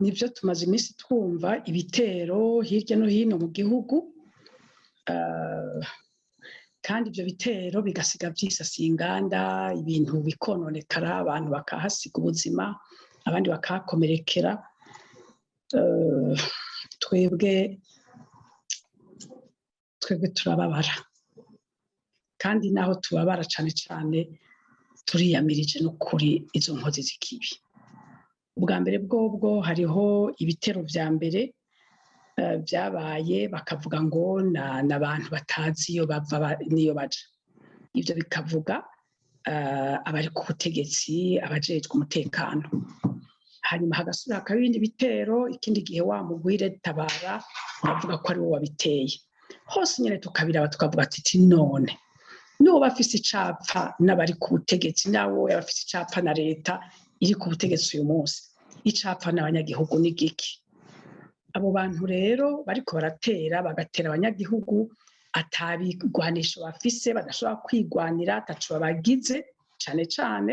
Nibyo, tumaze iminsi twumva ibitero hirya no hino mu gihugu, kandi ibyo bitero bigasiga byisasiye inganda, ibintu bikononekara, abantu bakahasiga ubuzima, abandi bakahakomerekera. Twebwe turababara, kandi naho tubabara cane cane turiyamirije n'ukuri izo nkozi z'ikibi. Ubwa mbere bwobwo hariho ibitero vya mbere vyabaye, bakavuga ngo ni abantu batazi iyo bava n'iyo baja. Ivyo bikavuga abari ku butegetsi, abajejwe umutekano. Hanyuma hagasubira hakaba ibindi bitero ikindi gihe, wa mugwire tabara uravuga ko ari wo wabiteye. Hose nyene tukabiraba tukavuga tuti: "None nuba afise icapfa n'abari ku butegetsi, nawe yaba afise icapfa na leta iri ku butegetsi uyu munsi, icapfa n'abanyagihugu ni giki?" Abo bantu rero bariko baratera, bagatera abanyagihugu atabigwanisho bafise, badashobora kwigwanira, ataco babagize cane cane,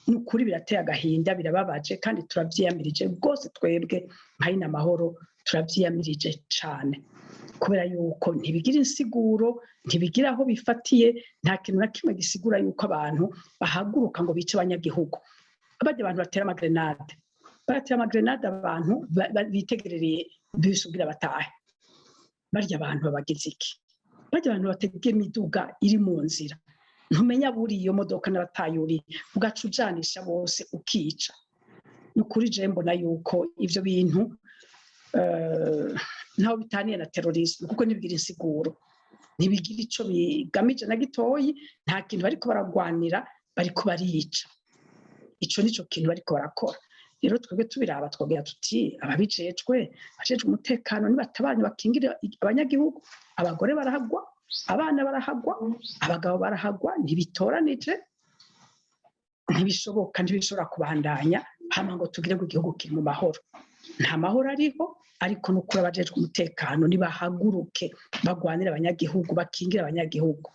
ni ukuri birateye agahinda, birababaje, kandi turavyiyamirije rwose. Twebwe nka Inamahoro turavyiyamirije cane, kubera yuko ntibigira insiguro, ntibigira aho bifatiye. Nta kintu na kimwe gisigura yuko abantu bahaguruka ngo bice abanyagihugu. Barya abantu batera amagrenade, baratera amagrenade abantu bitegerereye bisi kugira batahe. Barya abantu babagize iki? Barya abantu batega imiduga iri mu nzira, ntumenya buri iyo modoka n'abatayuriye, ugaca ujanisha bose ukica. Ni ukuri je mbona yuko ivyo bintu ntaho bitaniye na terrorisme, kuko ntibigira insiguro, ntibigira ico bigamije na gitoyi. Nta kintu bariko baragwanira, bariko barica. Ico nico kintu bariko barakora. Rero twebwe tubiraba twabwira tuti: ababijejwe, abajejwe umutekano, nibatabanye bakingira abanyagihugu. Abagore barahagwa, abana barahagwa, abagabo barahagwa, ntibitoranije. Ntibishoboka, ntibishobora kubandanya hama ngo tugire ngo igihugu kiri mu mahoro. Nta mahoro ariho. Ariko nukuri abajejwe umutekano nibahaguruke bagwanire abanyagihugu, bakingire abanyagihugu.